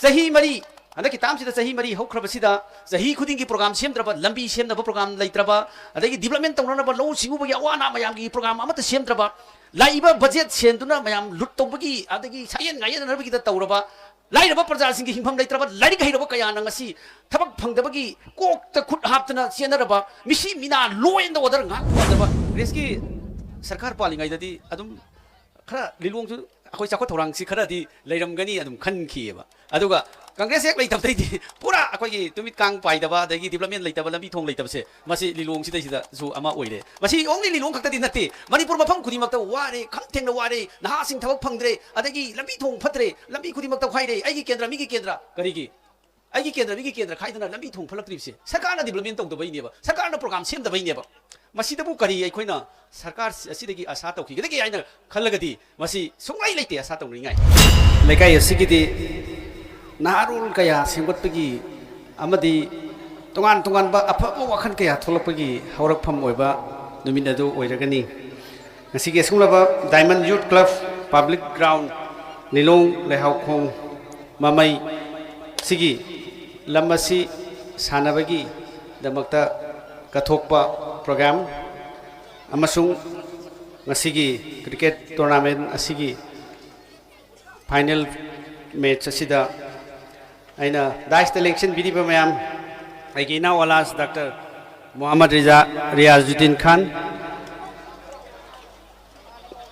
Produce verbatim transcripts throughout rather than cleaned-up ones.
ꯆꯍꯤ ꯃꯔꯤ, ꯍꯟꯗꯛꯀꯤ ꯇꯥꯝꯁꯤꯗ ꯆꯍꯤ ꯃꯔꯤ ꯍꯧꯈ꯭ꯔꯕꯁꯤꯗ, ꯆꯍꯤ ꯈꯨꯗꯤꯡꯒꯤ ꯄ꯭ꯔꯣꯒ꯭ꯔꯥꯝ ꯁꯦꯝꯗ꯭ꯔꯕ, ꯂꯝꯕꯤ ꯁꯦꯝꯅꯕ ꯄ꯭ꯔꯣꯒ꯭ꯔꯥꯝ ꯂꯩꯇ꯭ꯔꯕ, ꯑꯗꯒꯤ ꯗꯤꯕ꯭ꯂꯞꯃꯦꯟ ꯇꯧꯅꯅꯕ, ꯂꯧꯎ ꯁꯤꯡꯎꯕꯒꯤ ꯑꯋꯥ ꯑꯅꯥ ꯃꯌꯥꯝꯒꯤ ꯄ꯭ꯔꯣꯒ꯭ꯔꯥꯝ ꯑꯃꯠꯇ ꯁꯦꯝꯗ꯭ꯔꯕ, ꯂꯥꯛꯏꯕ ꯕꯖꯦꯠ ꯁꯦꯟꯗꯨꯅ ꯃꯌꯥꯝ ꯂꯨꯠ ꯇꯧꯕꯒꯤ, ꯑꯗꯒꯤ ꯁꯥꯌꯦꯟ ꯉꯥꯌꯦꯟꯅꯅꯕꯒꯤꯗ ꯇꯧꯔꯕ, ꯂꯥꯏꯔꯕ ꯄ꯭ꯔꯖꯥꯁꯤꯡꯒꯤ ꯍꯤꯡꯐꯝ ꯂꯩꯇ꯭ꯔꯕ, ꯂꯥꯏꯔꯤꯛ ꯍꯩꯔꯕ ꯀꯌꯥꯅ ꯉꯁꯤ ꯊꯕꯛ ꯐꯪꯗꯕꯒꯤ ꯀꯣꯛꯇ ꯈꯨꯠ ꯍꯥꯞꯇꯅ ꯆꯦꯟꯅꯔꯕ, ꯃꯤꯁꯤ ꯃꯤꯅꯥ, law and order ꯉꯥꯛꯄ ꯉꯝꯗꯕ, ꯀꯪꯒ꯭ꯔꯦꯁꯀꯤ ꯁꯔꯀꯥꯔ ꯄꯥꯜꯂꯤꯉꯩꯗꯗꯤ ꯑꯗꯨꯝ ꯈꯔ ꯂꯤꯂꯣꯡꯁꯨ ꯑꯩꯈꯣꯏ ꯆꯥꯎꯈꯠ ꯊꯧꯔꯥꯡꯁꯤ ꯈꯔꯗꯤ ꯂꯩꯔꯝꯒꯅꯤ ꯑꯗꯨꯝ ꯈꯟꯈꯤꯑꯕ꯫ ꯑꯗꯨꯒ ꯀꯪꯒ꯭ꯔꯦꯁ ꯍꯦꯛ ꯂꯩꯇꯕꯗꯩꯗꯤ ꯄꯨꯔꯥ ꯑꯩꯈꯣꯏꯒꯤ ꯇꯨꯃꯤꯠ ꯀꯥꯡ ꯄꯥꯏꯗꯕ, ꯑꯗꯒꯤ ꯗꯤꯕ꯭ꯂꯞꯃꯦꯟ ꯂꯩꯇꯕ, ꯂꯝꯕꯤ ꯊꯣꯡ ꯂꯩꯇꯕꯁꯦ, ꯃꯁꯤ ꯂꯤꯂꯣꯡꯁꯤꯗꯩꯁꯤꯗꯁꯨ ꯑꯃ ꯑꯣꯏꯔꯦ꯫ ꯃꯁꯤ only ꯂꯤꯂꯣꯡ ꯈꯛꯇꯗꯤ ꯅꯠꯇꯦ, ꯃꯅꯤꯄꯨꯔ ꯃꯐꯝ ꯈꯨꯗꯤꯡꯃꯛꯇ ꯋꯥꯔꯦ, ꯈꯝ ꯊꯦꯡꯅ ꯋꯥꯔꯦ, ꯅꯍꯥꯁꯤꯡ ꯊꯕꯛ ꯐꯪꯗ꯭ꯔꯦ, ꯑꯗꯒꯤ ꯂꯝꯕꯤ ꯊꯣꯡ ꯐꯠꯇ꯭ꯔꯦ, ꯂꯝꯕꯤ ꯈꯨꯗꯤꯡꯃꯛ ꯇꯧꯈꯥꯏꯔꯦ꯫ ꯑꯩꯒꯤ ꯀꯦꯟꯗ꯭ꯔ, ꯃꯤꯒꯤ ꯀꯦꯟꯗ꯭ꯔ, ꯀꯔꯤꯒꯤ? ꯑꯩꯒꯤ ꯀꯦꯟꯗ꯭ꯔ, ꯃꯤꯒꯤ ꯀꯦꯟꯗ꯭ꯔ ꯈꯥꯏꯗꯅ ꯂꯝꯕꯤ ꯊꯣꯡ ꯐꯠꯂꯛꯇ꯭ꯔꯤꯕꯁꯦ ꯁꯔꯀꯥꯔꯅ ꯗꯤꯕ꯭ꯂꯞꯃꯦꯟ ꯇꯧꯗꯕꯩꯅꯦꯕ, ꯁꯔꯀꯥꯔꯅ ꯄ꯭ꯔꯣꯒ꯭ꯔꯥꯝ ꯁꯦꯝꯗꯕꯩꯅꯦꯕ꯫ ꯃꯁꯤꯗꯕꯨ ꯀꯔꯤ ꯑꯩꯈꯣꯏꯅ ꯁꯔꯀꯥꯔ ꯑꯁꯤꯗꯒꯤ ꯑꯥꯁꯥ ꯇꯧꯈꯤꯒꯗꯒꯦ ꯍꯥꯏꯅ ꯈꯜꯂꯒꯗꯤ ꯃꯁꯤ ꯁꯨꯡꯂꯩ ꯂꯩꯇꯦ ꯑꯥꯁꯥ ꯇꯧꯅꯤꯡꯉꯥꯏ꯫ ꯂꯩꯀꯥꯏ ꯑꯁꯤꯒꯤꯗꯤ ꯅꯍꯥꯔꯣꯜ ꯀꯌꯥ ꯁꯦꯝꯒꯠꯄꯒꯤ ꯑꯃꯗꯤ ꯇꯣꯉꯥꯟ ꯇꯣꯉꯥꯟꯕ ꯑꯐꯕ ꯋꯥꯈꯜ ꯀꯌꯥ ꯊꯣꯛꯂꯛꯄꯒꯤ ꯍꯧꯔꯛꯐꯝ ꯑꯣꯏꯕ ꯅꯨꯃꯤꯠ ꯑꯗꯨ ꯑꯣꯏꯔꯒꯅꯤ꯫ ꯉꯁꯤꯒꯤ ꯑꯁꯤꯒꯨꯝꯂꯕ Diamond Youth Club Public Ground, ꯂꯤꯂꯣꯡ ꯂꯩꯍꯥꯎꯈꯣꯡ ꯃꯃꯩ ꯑꯁꯤꯒꯤ ꯂꯝ ꯑꯁꯤ ꯁꯥꯟꯅꯕꯒꯤꯗꯃꯛꯇ ꯀꯠꯊꯣꯛꯄ ꯄ꯭ꯔꯣꯒ꯭ꯔꯥꯝ ꯑꯃꯁꯨꯡ ꯉꯁꯤꯒꯤ ꯀ꯭ꯔꯤꯀꯦꯠ ꯇꯣꯔꯅꯥꯃꯦꯟ ꯑꯁꯤꯒꯤ ꯐꯥꯏꯅꯦꯜ ꯃꯦꯠꯆ ꯑꯁꯤꯗ ꯑꯩꯅ ꯗꯥꯏꯁꯇ ꯂꯦꯡꯁꯤꯟꯕꯤꯔꯤꯕ ꯃꯌꯥꯝ, ꯑꯩꯒꯤ ꯏꯅꯥꯎ ꯑꯂꯥꯖ ꯗꯥꯛꯇꯔ ꯃꯣꯍꯝꯃꯗ ꯔꯤꯖꯥ, ꯔꯤꯌꯥꯖꯨꯗꯤꯟ ꯈꯥꯟ,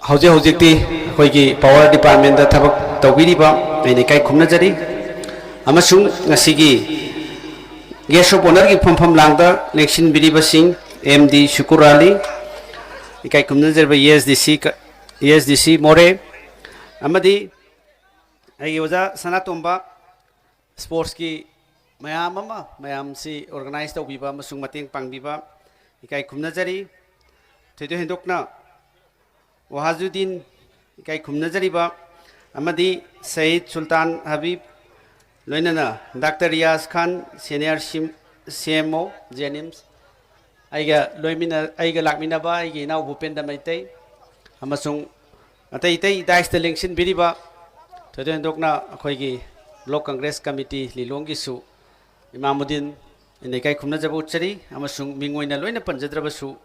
ꯍꯧꯖꯤꯛ ꯍꯧꯖꯤꯛꯇꯤ ꯑꯩꯈꯣꯏꯒꯤ ꯄꯥꯋꯔ ꯗꯤꯄꯥꯔꯠꯃꯦꯟꯗ ꯊꯕꯛ ꯇꯧꯕꯤꯔꯤꯕ, ꯑꯩꯅ ꯏꯀꯥꯏ ꯈꯨꯝꯅꯖꯔꯤ꯫ ꯑꯃꯁꯨꯡ ꯉꯁꯤꯒꯤ guest of honourꯒꯤ ꯐꯝꯐꯝ ꯂꯥꯡꯗ ꯂꯦꯡꯁꯤꯟꯕꯤꯔꯤꯕꯁꯤꯡ, ꯑꯦꯝ ꯗꯤ ꯁꯨꯀꯨꯔ ꯑꯂꯤ, ꯏꯀꯥꯏ ꯈꯨꯝꯅꯖꯔꯤꯕ ꯏ ꯑꯦꯁ ꯗꯤ ꯁꯤ ꯀ-, ꯏ ꯑꯦꯁ ꯗꯤ ꯁꯤ ꯃꯣꯔꯦ, ꯑꯃꯗꯤ ꯑꯩꯒꯤ ꯑꯣꯖꯥ ꯁꯅꯥꯇꯣꯝꯕ, ꯁ꯭ꯄꯣꯔꯠꯁꯀꯤ ꯃꯌꯥꯝ ꯑꯃ, ꯃꯌꯥꯝꯁꯤ ꯑꯣꯔꯒꯅꯥꯏꯖ ꯇꯧꯕꯤꯕ ꯑꯃꯁꯨꯡ ꯃꯇꯦꯡ ꯄꯥꯡꯕꯤꯕ ꯏꯀꯥꯏ ꯈꯨꯝꯅꯖꯔꯤ꯫ ꯊꯣꯏꯗꯣꯛ ꯍꯦꯟꯗꯣꯛꯅ ꯋꯥꯍꯥꯖꯨꯗꯤꯟ ꯏꯀꯥꯏ ꯈꯨꯝꯅꯖꯔꯤꯕ ꯑꯃꯗꯤ ꯁꯌꯤꯗ ꯁꯨꯜꯇꯥꯟ ꯍꯕꯤꯕ, ꯂꯣꯏꯅꯅ ꯗꯥꯛꯇꯔ ꯔꯤꯌꯥꯖ ꯈꯥꯟ, ꯁꯦꯅꯤꯌꯔ ꯁꯤꯝ-, ꯁꯤ ꯑꯦꯝ ꯑꯣ, ꯖꯦꯅꯤꯝꯁ, ꯑꯩꯒ ꯂꯣꯏꯃꯤꯟꯅ-, ꯑꯩꯒ ꯂꯥꯛꯃꯤꯟꯅꯕ ꯑꯩꯒꯤ ꯏꯅꯥꯎ ꯚꯨꯄꯦꯟꯗ꯭ꯔ ꯃꯩꯇꯩ, ꯑꯃꯁꯨꯡ ꯑꯇꯩ ꯑꯇꯩ ꯗꯥꯏꯁꯇ ꯂꯦꯡꯁꯤꯟꯕꯤꯔꯤꯕ, ꯊꯣꯏꯗꯣꯛ ꯍꯦꯟꯗꯣꯛꯅ ꯑꯩꯈꯣꯏꯒꯤ Block Congress Committee ꯂꯤꯂꯣꯡꯒꯤꯁꯨ ꯏꯃꯥꯃꯨꯗꯤꯟ ꯑꯩꯅ ꯏꯀꯥꯏ ꯈꯨꯝꯅꯖꯕ ꯎꯠꯆꯔꯤ, ꯑꯃꯁꯨꯡ ꯃꯤꯡ ꯑꯣꯏꯅ ꯂꯣꯏꯅ ꯄꯟꯖꯗ꯭ꯔꯕꯁꯨ,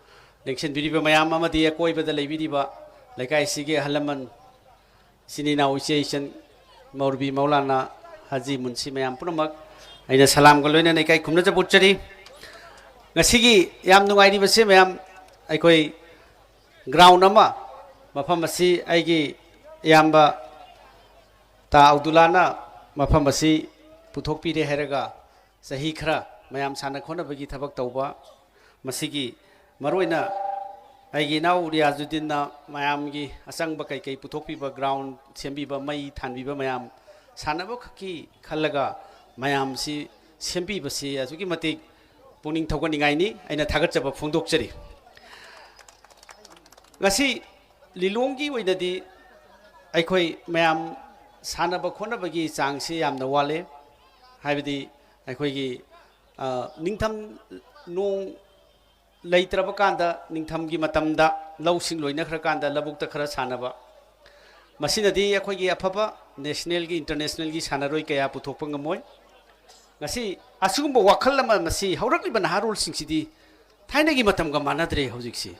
ꯂꯦꯡꯁꯤꯟꯕꯤꯔꯤꯕ ꯃꯌꯥꯝ ꯑꯃꯗꯤ ꯑꯀꯣꯏꯕꯗ ꯂꯩꯕꯤꯔꯤꯕ ꯂꯩꯀꯥꯏꯁꯤꯒꯤ ꯑꯍꯜ ꯂꯃꯟ, ꯏꯆꯤꯟ ꯏꯅꯥꯎ, ꯏꯆꯦ ꯏꯆꯟ, ꯃꯧꯔꯨꯕꯤ ꯃꯧꯂꯥꯅꯥ, ꯍꯥꯖꯤ ꯃꯨꯟꯁꯤ ꯃꯌꯥꯝ ꯄꯨꯝꯅꯃꯛ ꯑꯩꯅ ꯁꯂꯥꯝꯒ ꯂꯣꯏꯅꯅ ꯏꯀꯥꯏ ꯈꯨꯝꯅꯖꯕ ꯎꯠꯆꯔꯤ꯫ ꯉꯁꯤꯒꯤ ꯌꯥꯝ ꯅꯨꯡꯉꯥꯏꯔꯤꯕꯁꯦ ꯃꯌꯥꯝ, ꯑꯩꯈꯣꯏ ground ꯑꯃ, ꯃꯐꯝ ꯑꯁꯤ ꯑꯩꯒꯤ ꯏꯌꯥꯝꯕ ꯇꯥ ꯑꯕꯗꯨꯜꯂꯥꯅ ꯃꯐꯝ ꯑꯁꯤ ꯄꯨꯊꯣꯛꯄꯤꯔꯦ ꯍꯥꯏꯔꯒ, ꯆꯍꯤ ꯈꯔ ꯃꯌꯥꯝ ꯁꯥꯟꯅ ꯈꯣꯠꯅꯕꯒꯤ ꯊꯕꯛ ꯇꯧꯕ, ꯃꯁꯤꯒꯤ ꯃꯔꯨꯑꯣꯏꯅ ꯑꯩꯒꯤ ꯏꯅꯥꯎ ꯔꯤꯌꯥꯖꯨꯗꯤꯟꯅ ꯃꯌꯥꯝꯒꯤ ꯑꯆꯪꯕ ꯀꯩꯀꯩ ꯄꯨꯊꯣꯛꯄꯤꯕ, ground ꯁꯦꯝꯕꯤꯕ, ꯃꯩ ꯊꯥꯟꯕꯤꯕ ꯃꯌꯥꯝ, ꯁꯥꯟꯅꯕ ꯈꯛꯀꯤ ꯈꯜꯂꯒ ꯃꯌꯥꯝꯁꯤ ꯁꯦꯝꯕꯤꯕꯁꯤ ꯑꯁꯨꯛꯀꯤ ꯃꯇꯤꯛ ꯄꯨꯛꯅꯤꯡ ꯊꯧꯒꯠꯅꯤꯡꯉꯥꯏꯅꯤ꯫ ꯑꯩꯅ ꯊꯥꯒꯠꯆꯕ ꯐꯣꯡꯗꯣꯛꯆꯔꯤ꯫ ꯉꯁꯤ ꯂꯤꯂꯣꯡꯒꯤ ꯑꯣꯏꯅꯗꯤ ꯑꯩꯈꯣꯏ ꯃꯌꯥꯝ ꯁꯥꯟꯅꯕ ꯈꯣꯠꯅꯕꯒꯤ ꯆꯥꯡꯁꯤ ꯌꯥꯝꯅ ꯋꯥꯠꯂꯦ꯫ ꯍꯥꯏꯕꯗꯤ ꯑꯩꯈꯣꯏꯒꯤ, ꯑ, ꯅꯤꯡꯊꯝ ꯅꯣꯡ ꯂꯩꯇ꯭ꯔꯕ ꯀꯥꯟꯗ, ꯅꯤꯡꯊꯝꯒꯤ ꯃꯇꯝꯗ ꯂꯧꯁꯤꯡ ꯂꯣꯏꯅꯈ꯭ꯔꯀꯥꯟꯗ ꯂꯧꯕꯨꯛꯇ ꯈꯔ ꯁꯥꯟꯅꯕ, ꯃꯁꯤꯅꯗꯤ ꯑꯩꯈꯣꯏꯒꯤ ꯑꯐꯕ nationalꯒꯤ, internationalꯒꯤ ꯁꯥꯟꯅꯔꯣꯏ ꯀꯌꯥ ꯄꯨꯊꯣꯛꯄ ꯉꯝꯃꯣꯏ꯫ ꯉꯁꯤ ꯑꯁꯤꯒꯨꯝꯕ ꯋꯥꯈꯜ ꯑꯃ, ꯃꯁꯤ ꯍꯧꯔꯛꯂꯤꯕ ꯅꯍꯥꯔꯣꯜꯁꯤꯡꯁꯤꯗꯤ ꯊꯥꯏꯅꯒꯤ ꯃꯇꯝꯒ ꯃꯥꯟꯅꯗ꯭ꯔꯦ ꯍꯧꯖꯤꯛꯁꯤ꯫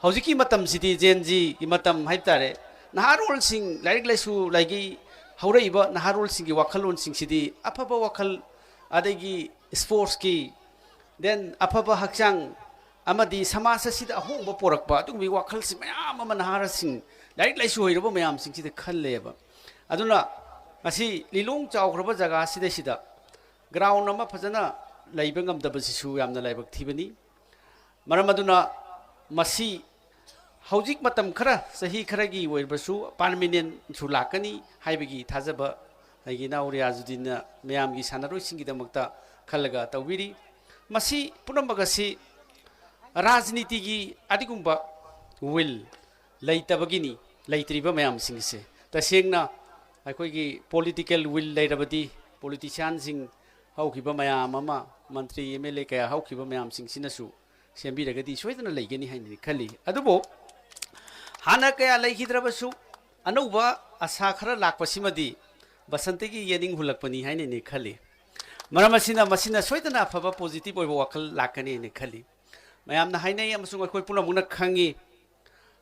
ꯍꯧꯖꯤꯛꯀꯤ ꯃꯇꯝꯁꯤꯗꯤ Gen Zꯒꯤ ꯃꯇꯝ ꯍꯥꯏꯕ ꯇꯥꯔꯦ꯫ ꯅꯍꯥꯔꯣꯜꯁꯤꯡ, ꯂꯥꯏꯔꯤꯛ ꯂꯥꯏꯁꯨ ꯂꯩꯒꯤ ꯍꯧꯔꯛꯏꯕ ꯅꯍꯥꯔꯣꯜꯁꯤꯡꯒꯤ ꯋꯥꯈꯜꯂꯣꯟꯁꯤꯡꯁꯤꯗꯤ ꯑꯐꯕ ꯋꯥꯈꯜ, ꯑꯗꯒꯤ sportsꯀꯤ, then ꯑꯐꯕ ꯍꯛꯆꯥꯡ, ꯑꯃꯗꯤ ꯁꯃꯥꯖ ꯑꯁꯤꯗ ꯑꯍꯣꯡꯕ ꯄꯣꯔꯛꯄ ꯑꯗꯨꯒꯨꯝꯕꯒꯤ ꯋꯥꯈꯜꯁꯤ ꯃꯌꯥꯝ ꯑꯃ ꯅꯍꯥꯔꯁꯤꯡ, ꯂꯥꯏꯔꯤꯛ ꯂꯥꯏꯁꯨ ꯍꯩꯔꯕ ꯃꯌꯥꯝꯁꯤꯡꯁꯤꯗ ꯈꯜꯂꯦꯕ꯫ ꯑꯗꯨꯅ ꯉꯁꯤ ꯂꯤꯂꯣꯡ ꯆꯥꯎꯈ꯭ꯔꯕ ꯖꯒꯥ ꯑꯁꯤꯗꯩꯁꯤꯗ ground ꯑꯃ ꯐꯖꯅ ꯂꯩꯕ ꯉꯝꯗꯕꯁꯤꯁꯨ ꯌꯥꯝꯅ ꯂꯥꯏꯕꯛ ꯊꯤꯕꯅꯤ꯫ ꯃꯔꯝ ꯑꯗꯨꯅ ꯃꯁꯤ ꯍꯧꯖꯤꯛ ꯃꯇꯝ ꯈꯔ, ꯆꯍꯤ ꯈꯔꯒꯤ ꯑꯣꯏꯔꯕꯁꯨ permanentꯁꯨ ꯂꯥꯛꯀꯅꯤ ꯍꯥꯏꯕꯒꯤ ꯊꯥꯖꯕ ꯑꯩꯒꯤ ꯏꯅꯥꯎ ꯔꯤꯌꯥꯖꯨꯗꯤꯟꯅ ꯃꯌꯥꯝꯒꯤ ꯁꯥꯟꯅꯔꯣꯏꯁꯤꯡꯒꯤꯗꯃꯛꯇ ꯈꯜꯂꯒ ꯇꯧꯕꯤꯔꯤ꯫ ꯃꯁꯤ ꯄꯨꯝꯅꯃꯛ ꯑꯁꯤ ꯔꯥꯖꯅꯤꯇꯤꯒꯤ ꯑꯗꯨꯒꯨꯝꯕ will ꯂꯩꯇꯕꯒꯤꯅꯤ, ꯂꯩꯇ꯭ꯔꯤꯕ ꯃꯌꯥꯝꯁꯤꯡꯁꯦ꯫ ꯇꯁꯦꯡꯅ ꯑꯩꯈꯣꯏꯒꯤ political will ꯂꯩꯔꯕꯗꯤ politicianꯁꯤꯡ ꯍꯧꯈꯤꯕ ꯃꯌꯥꯝ ꯑꯃ, ꯃꯟꯇ꯭ꯔꯤ, MLA ꯀꯌꯥ ꯍꯧꯈꯤꯕ ꯃꯌꯥꯝꯁꯤꯡꯁꯤꯅꯁꯨ ꯁꯦꯝꯕꯤꯔꯒꯗꯤ ꯁꯣꯏꯗꯅ ꯂꯩꯒꯅꯤ ꯍꯥꯏꯅꯗꯤ ꯈꯜꯂꯤ꯫ ꯑꯗꯨꯕꯨ ꯍꯥꯟꯅ ꯀꯌꯥ ꯂꯩꯈꯤꯗ꯭ꯔꯕꯁꯨ ꯑꯅꯧꯕ ꯑꯁꯥ ꯈꯔ ꯂꯥꯛꯄꯁꯤꯃꯗꯤ ꯕꯁꯟꯇꯒꯤ ꯌꯦꯅꯤꯡ ꯍꯨꯜꯂꯛꯄꯅꯤ ꯍꯥꯏꯅ ꯑꯩꯅ ꯈꯜꯂꯤ꯫ ꯃꯔꯝ ꯑꯁꯤꯅ, ꯃꯁꯤꯅ ꯁꯣꯏꯗꯅ ꯑꯐꯕ positive ꯑꯣꯏꯕ ꯋꯥꯈꯜ ꯂꯥꯛꯀꯅꯤ ꯍꯥꯏꯅ ꯈꯜꯂꯤ꯫ ꯃꯌꯥꯝꯅ ꯍꯥꯏꯅꯩ ꯑꯃꯁꯨꯡ ꯑꯩꯈꯣꯏ ꯄꯨꯝꯅꯃꯛꯅ ꯈꯪꯉꯤ,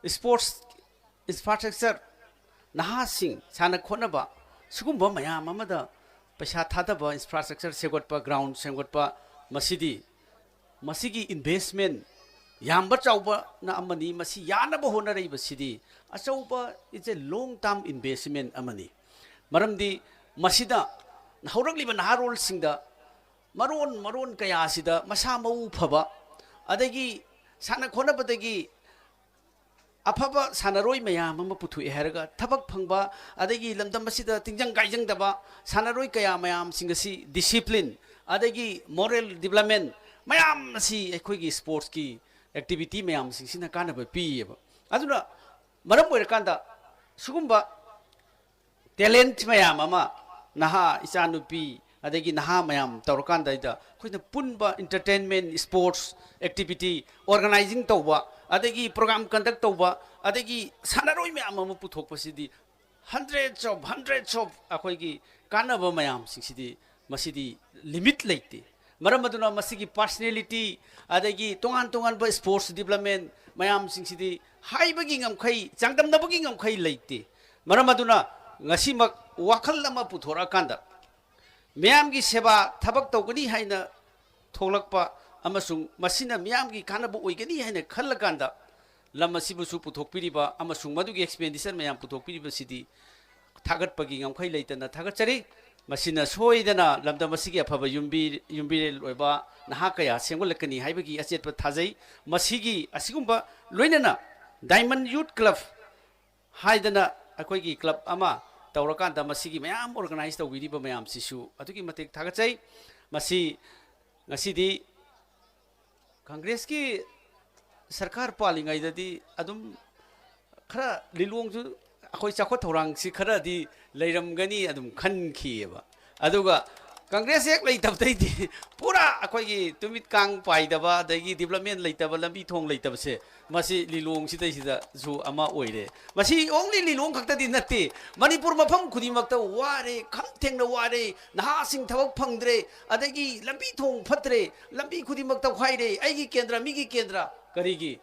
sports infrastructure, ꯅꯍꯥꯁꯤꯡ ꯁꯥꯟꯅ ꯈꯣꯠꯅꯕ ꯁꯤꯒꯨꯝꯕ ꯃꯌꯥꯝ ꯑꯃꯗ ꯄꯩꯁꯥ ꯊꯥꯗꯕ, infrastructure ꯁꯦꯝꯒꯠꯄ, ground ꯁꯦꯝꯒꯠꯄ, ꯃꯁꯤꯗꯤ, ꯃꯁꯤꯒꯤ investment ꯌꯥꯝꯕ ꯆꯥꯎꯕꯅ ꯑꯃꯅꯤ꯫ ꯃꯁꯤ ꯌꯥꯅꯕ ꯍꯣꯠꯅꯔꯛꯏꯕꯁꯤꯗꯤ ꯑꯆꯧꯕ, it's a long term investment ꯑꯃꯅꯤ꯫ ꯃꯔꯝꯗꯤ ꯃꯁꯤꯗ ꯍꯧꯔꯛꯂꯤꯕ ꯅꯍꯥꯔꯣꯜꯁꯤꯡꯗ ꯃꯔꯣꯟ ꯃꯔꯣꯟ ꯀꯌꯥꯁꯤꯗ ꯃꯁꯥ ꯃꯎ ꯐꯕ, ꯑꯗꯒꯤ ꯁꯥꯟꯅ ꯈꯣꯠꯅꯕꯗꯒꯤ ꯑꯐꯕ ꯁꯥꯟꯅꯔꯣꯏ ꯃꯌꯥꯝ ꯑꯃ ꯄꯨꯊꯣꯛꯑꯦ ꯍꯥꯏꯔꯒ ꯊꯕꯛ ꯐꯪꯕ, ꯑꯗꯒꯤ ꯂꯝꯗꯝ ꯑꯁꯤꯗ ꯇꯤꯡꯖꯪ ꯀꯥꯏꯖꯪꯗꯕ ꯁꯥꯟꯅꯔꯣꯏ ꯀꯌꯥ ꯃꯌꯥꯝꯁꯤꯡ ꯑꯁꯤ discipline, ꯑꯗꯒꯤ moral development ꯃꯌꯥꯝ ꯑꯁꯤ ꯑꯩꯈꯣꯏꯒꯤ sportsꯀꯤ activity ꯃꯌꯥꯝꯁꯤꯡꯁꯤꯅ ꯀꯥꯟꯅꯕ ꯄꯤꯌꯦꯕ꯫ ꯑꯗꯨꯅ ꯃꯔꯝ ꯑꯣꯏꯔꯀꯥꯟꯗ ꯁꯤꯒꯨꯝꯕ talent ꯃꯌꯥꯝ ꯑꯃ, ꯅꯍꯥ ꯏꯆꯥꯅꯨꯄꯤ ꯑꯗꯒꯤ ꯅꯍꯥ ꯃꯌꯥꯝ ꯇꯧꯔꯀꯥꯟꯗ ꯑꯩꯈꯣꯏꯅ ꯄꯨꯟꯕ entertainment, sports activity organizing ꯇꯧꯕ, ꯑꯗꯒꯤ program conduct ꯇꯧꯕ, ꯑꯗꯒꯤ ꯁꯥꯟꯅꯔꯣꯏ ꯃꯌꯥꯝ ꯑꯃ ꯄꯨꯊꯣꯛꯄꯁꯤꯗꯤ hundreds of hundreds of ꯑꯩꯈꯣꯏꯒꯤ ꯀꯥꯟꯅꯕ ꯃꯌꯥꯝꯁꯤꯡꯁꯤꯗꯤ ꯃꯁꯤꯗꯤ limit ꯂꯩꯇꯦ꯫ ꯃꯔꯝ ꯑꯗꯨꯅ ꯃꯁꯤꯒꯤ personality ꯑꯗꯒꯤ ꯇꯣꯉꯥꯟ ꯇꯣꯉꯥꯟꯕ sports development ꯃꯌꯥꯝꯁꯤꯡꯁꯤꯗꯤ ꯍꯥꯏꯕꯒꯤ ꯉꯝꯈꯩ, ꯆꯥꯡꯗꯝꯅꯕꯒꯤ ꯉꯝꯈꯩ ꯂꯩꯇꯦ꯫ ꯃꯔꯝ ꯑꯗꯨꯅ ꯉꯁꯤꯃꯛ ꯋꯥꯈꯜ ꯑꯃ ꯄꯨꯊꯣꯔꯛꯑꯀꯥꯟꯗ ꯃꯤꯌꯥꯝꯒꯤ ꯁꯦꯕꯥ ꯊꯕꯛ ꯇꯧꯒꯅꯤ ꯍꯥꯏꯅ ꯊꯣꯛꯂꯛꯄ ꯑꯃꯁꯨꯡ ꯃꯁꯤꯅ ꯃꯤꯌꯥꯝꯒꯤ ꯀꯥꯟꯅꯕ ꯑꯣꯏꯒꯅꯤ ꯍꯥꯏꯅ ꯈꯜꯂꯀꯥꯟꯗ ꯂꯝ ꯑꯁꯤꯕꯨꯁꯨ ꯄꯨꯊꯣꯛꯄꯤꯔꯤꯕ ꯑꯃꯁꯨꯡ ꯃꯗꯨꯒꯤ expenditure ꯃꯌꯥꯝ ꯄꯨꯊꯣꯛꯄꯤꯔꯤꯕꯁꯤꯗꯤ ꯊꯥꯒꯠꯄꯒꯤ ꯉꯝꯈꯩ ꯂꯩꯇꯅ ꯊꯥꯒꯠꯆꯔꯤ꯫ ꯃꯁꯤꯅ ꯁꯣꯏꯗꯅ ꯂꯝꯗꯝ ꯑꯁꯤꯒꯤ ꯑꯐꯕ ꯌꯨꯝꯕꯤ-, ꯌꯨꯝꯕꯤꯔꯦꯜ ꯑꯣꯏꯕ ꯅꯍꯥ ꯀꯌꯥ ꯁꯦꯝꯒꯠꯂꯛꯀꯅꯤ ꯍꯥꯏꯕꯒꯤ ꯑꯆꯦꯠꯄ ꯊꯥꯖꯩ꯫ ꯃꯁꯤꯒꯤ ꯑꯁꯤꯒꯨꯝꯕ ꯂꯣꯏꯅꯅ Diamond Youth Club ꯍꯥꯏꯗꯅ ꯑꯩꯈꯣꯏꯒꯤ club ꯑꯃ ꯇꯧꯔꯀꯥꯟꯗ ꯃꯁꯤꯒꯤ ꯃꯌꯥꯝ organize ꯇꯧꯕꯤꯔꯤꯕ ꯃꯌꯥꯝꯁꯤꯁꯨ ꯑꯗꯨꯛꯀꯤ ꯃꯇꯤꯛ ꯊꯥꯒꯠꯆꯩ꯫ ꯃꯁꯤ ꯉꯁꯤꯗꯤ ꯀꯪꯒ꯭ꯔꯦꯁꯀꯤ ꯁꯔꯀꯥꯔ ꯄꯥꯜꯂꯤꯉꯩꯗꯗꯤ ꯑꯗꯨꯝ ꯈꯔ ꯂꯤꯂꯣꯡꯁꯨ ꯑꯩꯈꯣꯏ ꯆꯥꯎꯈꯠ ꯊꯧꯔꯥꯡꯁꯤ ꯈꯔꯗꯤ ꯂꯩꯔꯝꯒꯅꯤ ꯑꯗꯨꯝ ꯈꯟꯈꯤꯑꯕ꯫ ꯑꯗꯨꯒ ꯀꯪꯒ꯭ꯔꯦꯁ ꯍꯦꯛ ꯂꯩꯇꯕꯗꯩꯗꯤ ꯄꯨꯔꯥ ꯑꯩꯈꯣꯏꯒꯤ ꯇꯨꯃꯤꯠ ꯀꯥꯡ ꯄꯥꯏꯗꯕ, ꯑꯗꯒꯤ ꯗꯤꯕ꯭ꯂꯞꯃꯦꯟ ꯂꯩꯇꯕ, ꯂꯝꯕꯤ ꯊꯣꯡ ꯂꯩꯇꯕꯁꯦ, ꯃꯁꯤ ꯂꯤꯂꯣꯡꯁꯤꯗꯩꯁꯤꯗꯁꯨ ꯑꯃ ꯑꯣꯏꯔꯦ꯫ ꯃꯁꯤ only ꯂꯤꯂꯣꯡ ꯈꯛꯇꯗꯤ ꯅꯠꯇꯦ, ꯃꯅꯤꯄꯨꯔ ꯃꯐꯝ ꯈꯨꯗꯤꯡꯃꯛꯇ ꯋꯥꯔꯦ, ꯈꯝ ꯊꯦꯡꯅ ꯋꯥꯔꯦ, ꯅꯍꯥꯁꯤꯡ ꯊꯕꯛ ꯐꯪꯗ꯭ꯔꯦ, ꯑꯗꯒꯤ ꯂꯝꯕꯤ ꯊꯣꯡ ꯐꯠꯇ꯭ꯔꯦ, ꯂꯝꯕꯤ ꯈꯨꯗꯤꯡꯃꯛ ꯇꯧꯈꯥꯏꯔꯦ, ꯑꯩꯒꯤ ꯀꯦꯟꯗ꯭ꯔ, ꯃꯤꯒꯤ ꯀꯦꯟꯗ꯭ꯔ꯫ ꯀꯔꯤꯒꯤ?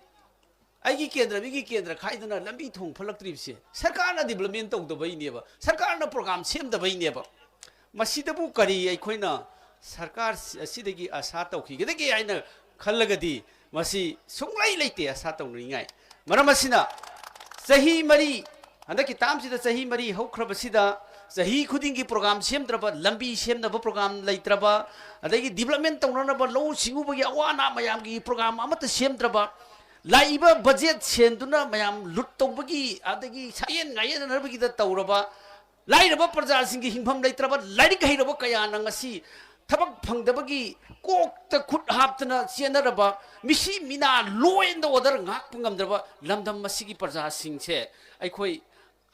ꯑꯩꯒꯤ ꯀꯦꯟꯗ꯭ꯔ, ꯃꯤꯒꯤ ꯀꯦꯟꯗ꯭ꯔ ꯈꯥꯏꯗꯅ ꯂꯝꯕꯤ ꯊꯣꯡ ꯐꯠꯂꯛꯇ꯭ꯔꯤꯕꯁꯦ ꯁꯔꯀꯥꯔꯅ ꯗꯤꯕ꯭ꯂꯞꯃꯦꯟ ꯇꯧꯗꯕꯩꯅꯦꯕ, ꯁꯔꯀꯥꯔꯅ ꯄ꯭ꯔꯣꯒ꯭ꯔꯥꯝ ꯁꯦꯝꯗꯕꯩꯅꯦꯕ꯫ ꯃꯁꯤꯗꯕꯨ ꯀꯔꯤ ꯑꯩꯈꯣꯏꯅ ꯁꯔꯀꯥꯔ ꯑꯁꯤꯗꯒꯤ ꯑꯁꯥ ꯇꯧꯈꯤꯒꯗꯒꯦ ꯍꯥꯏꯅ ꯈꯜꯂꯒꯗꯤ, ꯃꯁꯤ ꯁꯨꯡꯂꯩ ꯂꯩꯇꯦ ꯑꯁꯥ ꯇꯧꯅꯤꯡꯉꯥꯏ꯫ ꯃꯔꯝ ꯑꯁꯤꯅ, ꯆꯍꯤ ꯃꯔꯤ, ꯍꯟꯗꯛꯀꯤ ꯇꯥꯝꯁꯤꯗ ꯆꯍꯤ ꯃꯔꯤ ꯍꯧꯈ꯭ꯔꯕꯁꯤꯗ, ꯆꯍꯤ ꯈꯨꯗꯤꯡꯒꯤ ꯄ꯭ꯔꯣꯒ꯭ꯔꯥꯝ ꯁꯦꯝꯗ꯭ꯔꯕ, ꯂꯝꯕꯤ ꯁꯦꯝꯅꯕ ꯄ꯭ꯔꯣꯒ꯭ꯔꯥꯝ ꯂꯩꯇ꯭ꯔꯕ, ꯑꯗꯒꯤ ꯗꯤꯕ꯭ꯂꯞꯃꯦꯟ ꯇꯧꯅꯅꯕ, ꯂꯧꯎ ꯁꯤꯡꯎꯕꯒꯤ ꯑꯋꯥ ꯑꯅꯥ ꯃꯌꯥꯝꯒꯤ ꯄ꯭ꯔꯣꯒ꯭ꯔꯥꯝ ꯑꯃꯠꯇ ꯁꯦꯝꯗ꯭ꯔꯕ, ꯂꯥꯛꯏꯕ ꯕꯖꯦꯠ ꯁꯦꯟꯗꯨꯅ ꯃꯌꯥꯝ ꯂꯨꯠ ꯇꯧꯕꯒꯤ, ꯑꯗꯒꯤ ꯁꯥꯌꯦꯟ ꯉꯥꯌꯦꯟꯅꯅꯕꯒꯤꯗ ꯇꯧꯔꯕ, ꯂꯥꯏꯔꯕ ꯄ꯭ꯔꯖꯥꯁꯤꯡꯒꯤ ꯍꯤꯡꯐꯝ ꯂꯩꯇ꯭ꯔꯕ, ꯂꯥꯏꯔꯤꯛ ꯍꯩꯔꯕ ꯀꯌꯥꯅ ꯉꯁꯤ ꯊꯕꯛ ꯐꯪꯗꯕꯒꯤ ꯀꯣꯛꯇ ꯈꯨꯠ ꯍꯥꯞꯇꯅ ꯆꯦꯟꯅꯔꯕ, ꯃꯤꯁꯤ ꯃꯤꯅꯥ, law and order ꯉꯥꯛꯄ ꯉꯝꯗ꯭ꯔꯕ ꯂꯝꯗꯝ ꯑꯁꯤꯒꯤ ꯄ꯭ꯔꯖꯥꯁꯤꯡꯁꯦ, ꯑꯩꯈꯣꯏ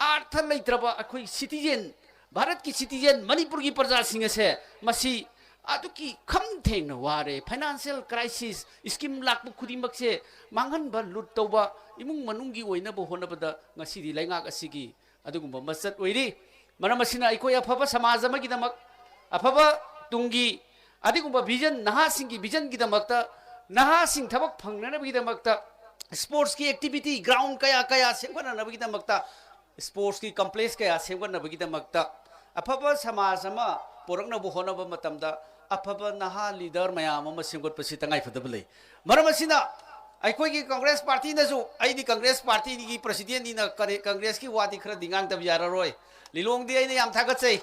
ꯑꯥꯔꯊ ꯂꯩꯇ꯭ꯔꯕ, ꯑꯩꯈꯣꯏ ꯁꯤꯇꯤꯖꯦꯟ, ꯚꯥꯔꯠꯀꯤ ꯁꯤꯇꯤꯖꯦꯟ, ꯃꯅꯤꯄꯨꯔꯒꯤ ꯄ꯭ꯔꯖꯥꯁꯤꯡ ꯑꯁꯦ ꯃꯁꯤ ꯑꯗꯨꯛꯀꯤ ꯈꯝ ꯊꯦꯡꯅ ꯋꯥꯔꯦ꯫ ꯐꯥꯏꯅꯥꯟꯁꯤꯌꯦꯜ ꯀ꯭ꯔꯥꯏꯁꯤꯁ, ꯁ꯭ꯀꯤꯝ ꯂꯥꯛꯄ ꯈꯨꯗꯤꯡꯃꯛꯁꯦ ꯃꯥꯡꯍꯟꯕ, ꯂꯨꯠ ꯇꯧꯕ, ꯏꯃꯨꯡ ꯃꯅꯨꯡꯒꯤ ꯑꯣꯏꯅꯕ ꯍꯣꯠꯅꯕꯗ ꯉꯁꯤꯗꯤ ꯂꯩꯉꯥꯛ ꯑꯁꯤꯒꯤ ꯑꯗꯨꯒꯨꯝꯕ ꯃꯆꯠ ꯑꯣꯏꯔꯤ꯫ ꯃꯔꯝ ꯑꯁꯤꯅ ꯑꯩꯈꯣꯏ ꯑꯐꯕ ꯁꯃꯥꯖ ꯑꯃꯒꯤꯗꯃꯛ, ꯑꯐꯕ ꯇꯨꯡꯒꯤ ꯑꯗꯨꯒꯨꯝꯕ ꯚꯤꯖꯟ, ꯅꯍꯥꯁꯤꯡꯒꯤ ꯚꯤꯖꯟꯒꯤꯗꯃꯛꯇ, ꯅꯍꯥꯁꯤꯡ ꯊꯕꯛ ꯐꯪꯅꯅꯕꯒꯤꯗꯃꯛꯇ, ꯁ꯭ꯄꯣꯔꯠꯁꯀꯤ ꯑꯦꯛꯇꯤꯚꯤꯇꯤ ꯒ꯭ꯔꯥꯎꯟ ꯀꯌꯥ ꯀꯌꯥ ꯁꯦꯝꯒꯠꯅꯅꯕꯒꯤꯗꯃꯛꯇ, ꯁ꯭ꯄꯣꯔꯠꯁꯀꯤ ꯀꯝꯄ꯭ꯂꯦꯛꯁ ꯀꯌꯥ ꯁꯦꯝꯒꯠꯅꯕꯒꯤꯗꯃꯛꯇ, ꯑꯐꯕ ꯁꯃꯥꯖ ꯑꯃ ꯄꯨꯔꯛꯅꯕ ꯍꯣꯠꯅꯕ ꯃꯇꯝꯗ ꯑꯐꯕ ꯅꯍꯥ ꯂꯤꯗꯔ ꯃꯌꯥꯝ ꯑꯃ ꯁꯦꯝꯒꯠꯄꯁꯤ ꯇꯉꯥꯏꯐꯗꯕ ꯂꯩ꯫ ꯃꯔꯝ ꯑꯁꯤꯅ, ꯑꯩꯈꯣꯏꯒꯤ ꯀꯪꯒ꯭ꯔꯦꯁ ꯄꯥꯔꯇꯤꯅꯁꯨ, ꯑꯩꯗꯤ ꯀꯪꯒ꯭ꯔꯦꯁ ꯄꯥꯔꯇꯤꯒꯤ ꯄ꯭ꯔꯁꯤꯗꯦꯟꯅꯤꯅ ꯀꯔꯦ-, ꯀꯪꯒ꯭ꯔꯦꯁꯀꯤ ꯋꯥꯗꯤ ꯈꯔꯗꯤ ꯉꯥꯡꯗꯕ ꯌꯥꯔꯔꯣꯏ꯫ ꯂꯤꯂꯣꯡꯗꯤ ꯑꯩꯅ ꯌꯥꯝ ꯊꯥꯒꯠꯆꯩ꯫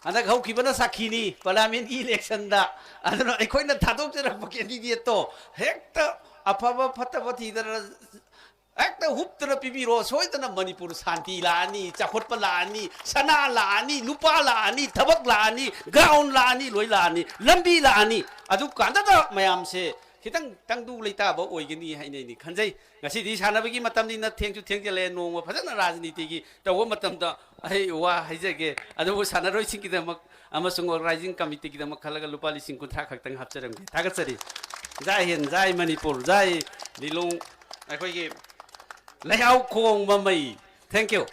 ꯍꯟꯗꯛ ꯍꯧꯈꯤꯕꯅ ꯁꯥꯈꯤꯅꯤ, ꯄꯥꯔꯂꯤꯌꯥꯃꯦꯟꯠꯀꯤ ꯏꯂꯦꯛꯁꯟꯗ꯫ ꯑꯗꯨꯅ ꯑꯩꯈꯣꯏꯅ ꯊꯥꯗꯣꯛꯆꯔꯛꯄ ꯀꯦꯟꯗꯤꯗꯦꯠꯇꯣ ꯍꯦꯛꯇ ꯑꯐꯕ ꯐꯠꯇꯕ ꯊꯤꯗꯅ ꯍꯦꯛꯇ ꯍꯨꯞꯇꯅ ꯄꯤꯕꯤꯔꯣ, ꯁꯣꯏꯗꯅ ꯃꯅꯤꯄꯨꯔ ꯁꯥꯟꯇꯤ ꯂꯥꯛꯑꯅꯤ, ꯆꯥꯎꯈꯠꯄ ꯂꯥꯛꯑꯅꯤ, ꯁꯅꯥ ꯂꯥꯛꯑꯅꯤ, ꯂꯨꯄꯥ ꯂꯥꯛꯑꯅꯤ, ꯊꯕꯛ ꯂꯥꯛꯑꯅꯤ, ꯒ꯭ꯔꯥꯎꯟ ꯂꯥꯛꯑꯅꯤ, ꯂꯣꯏ ꯂꯥꯛꯑꯅꯤ, ꯂꯝꯕꯤ ꯂꯥꯛꯑꯅꯤ꯫ ꯑꯗꯨ ꯀꯥꯟꯗꯗ ꯃꯌꯥꯝꯁꯦ ꯈꯤꯇꯪ ꯇꯪꯗꯨ ꯂꯩꯇꯥꯕ ꯑꯣꯏꯒꯅꯤ ꯍꯥꯏꯅ ꯑꯩꯗꯤ ꯈꯟꯖꯩ꯫ ꯉꯁꯤꯗꯤ ꯁꯥꯟꯅꯕꯒꯤ ꯃꯇꯝꯅꯤꯅ ꯊꯦꯡꯁꯨ ꯊꯦꯡꯖꯤꯜꯂꯛꯑꯦ, ꯅꯣꯡꯃ ꯐꯖꯅ ꯔꯥꯖꯅꯤꯇꯤꯒꯤ ꯇꯧꯕ ꯃꯇꯝꯗ ꯑꯩ ꯋꯥ ꯍꯥꯏꯖꯒꯦ꯫ ꯑꯗꯨꯕꯨ ꯁꯥꯟꯅꯔꯣꯏꯁꯤꯡꯒꯤꯗꯃꯛ ꯑꯃꯁꯨꯡ organizing committeeꯒꯤꯗꯃꯛ ꯈꯜꯂꯒ ꯂꯨꯄꯥ ꯂꯤꯁꯤꯡ ꯀꯨꯟꯊ꯭ꯔꯥ ꯈꯛꯇꯪ ꯍꯥꯞꯆꯔꯝꯒꯦ꯫ ꯊꯥꯒꯠꯆꯔꯤ꯫ ꯖꯥꯏ ꯍꯤꯟ, ꯖꯥꯏ ꯃꯅꯤꯄꯨꯔ, ꯖꯥꯏ ꯂꯤꯂꯣꯡ, ꯑꯩꯈꯣꯏꯒꯤ ꯂꯩꯍꯥꯎ ꯈꯣꯡ ꯃꯃꯩ꯫ Thank you꯫